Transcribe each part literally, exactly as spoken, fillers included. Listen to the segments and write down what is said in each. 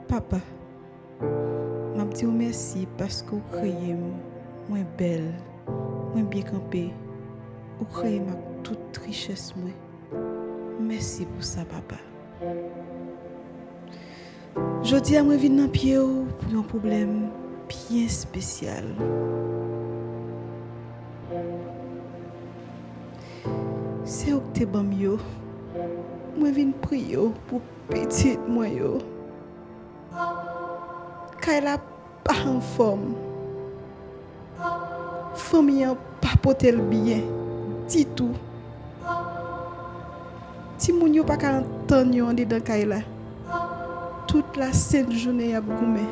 Papa, m ap di w mèsi paske w kreye m, mwen bèl, mwen byen kanpe, ou kreye m ak tout richès mwen. Mèsi pou sa, papa. Jodi a, mwen vin nan pye w pou yon pwoblèm byen espesyal. Se ou k te ban m yo. Mwen vin priye w pou pitit mwen yo. Kay la pa anfòm. Fanmi an pa pote l byen ditou. Timoun yo pa ka antann yo andedan kay la. Tout lasent jounen y ap goumen.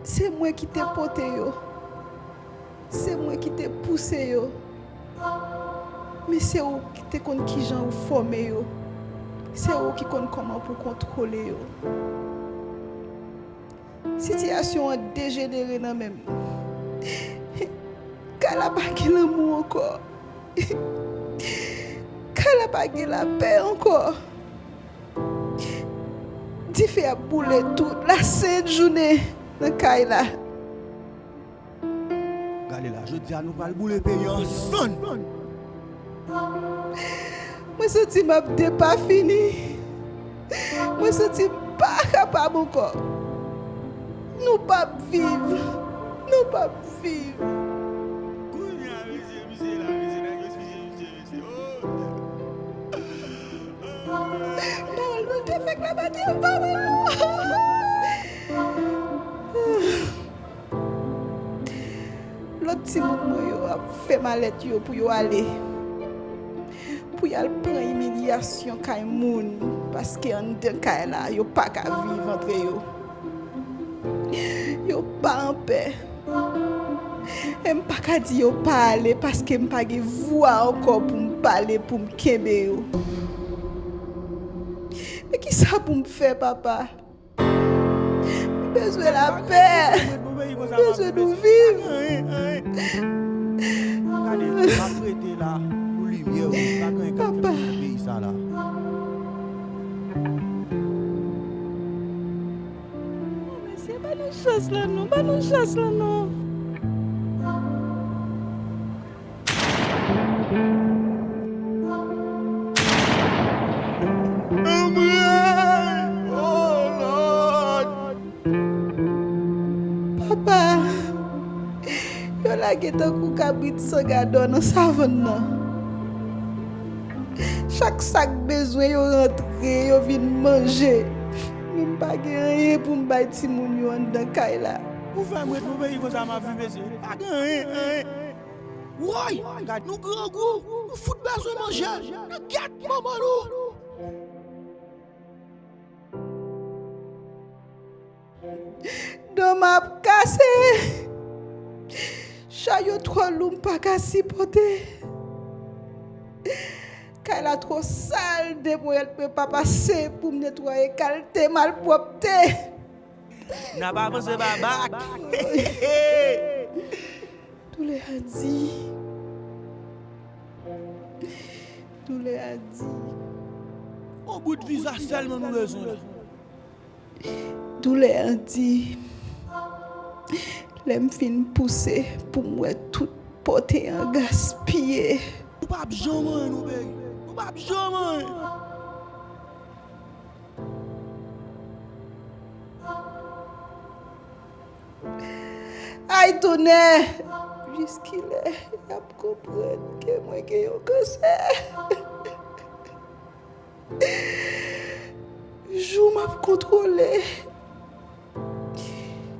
Se mwen ki te pote yo. Se mwen ki te pouse yo. Men se ou ki te konn kijan ou fòme yo. Se ou ki konn kòman pou kontwole yo. Sitiyasyon an dejenere nan men m. Kay la pa gen lanmou ankò. Kay la pa gen lapè ankò. Dife ap boule tout lasent jounen nan kay la. Gade la, jodi a nou pral boule peyi an san. Mwen santi m ap depafini. Mwen santi m pa kapab ankò. Nou p ap viv. Nou p ap viv. Kounye a, mesye, misye la, mesye, nèg yo, mesye, mesye, mesye. Oh. Pawòl nou te fèk la pa te pawòl nou. Lòt timoun mwen yo ap fè malèt yo pou yo ale. Pou y al pran imilyasyon kay moun, paske anndan kay la, yo pa ka viv antre yo. Yo pa anpè. E m pa ka di yo pa ale, paske m pa gen vwa ankò pou m pale, pou m kenbe yo. Men kisa pou m fè, papa? M bezwen lapè. M bezwen nou viv. Gade, m ap rete la pou limyè ou, pa gen anyen k ap fèt nan peyi sa la. Mesye, ba nou chans la non, ba nou chans la non. Papa, yo lage tankou kabrit san gadò nan savann nan. Chak sa k bezwen yo rantre, yo vin manje. Men m pa gen anyen pou m bay timoun yo anndan kay la. Ou fè m ret nan peyi konsa m ap viv, mesye. Pa gen anyen, anyen. Woy! Gad nou grangou, nou fout bezwen manje. Nan gyèt manman nou. Do m ap kase. Chay yo twò lou, m pa ka sipòte. Kay la twò sal, depi mwen pa pase pou m netwaye kalte malpwòpte. N ap avanse babak. Doulè a di. Doulè a di. On bout viza sèlman nou bezwen la. Doulè a di. Lè m fin pouse pou m wè tout pote an gaspiye. Nou p ap janm anyen, nou, peyi. Nou p ap janm anyen. Ay, tonnè! Jiskilè y ap konprann ke mwen gen yon kansè? Jou m ap kontwole.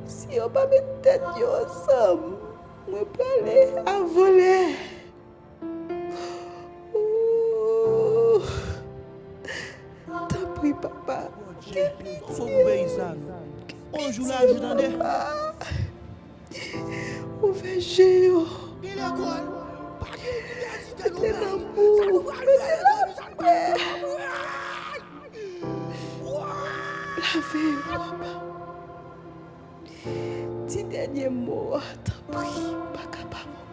Si yo pa met tèt yo ansanm, mwen prale avan lè. Fò pou peyi sa nou. On jou la jou tande. Ouvè je yo. Gen lekòl. Pa gen inivèsite nou pè. Sa nou pral fè, mezanmi, sa nou pral fè. Lave yo, papa. Di dènye mo a, tanpri, m pa kapab.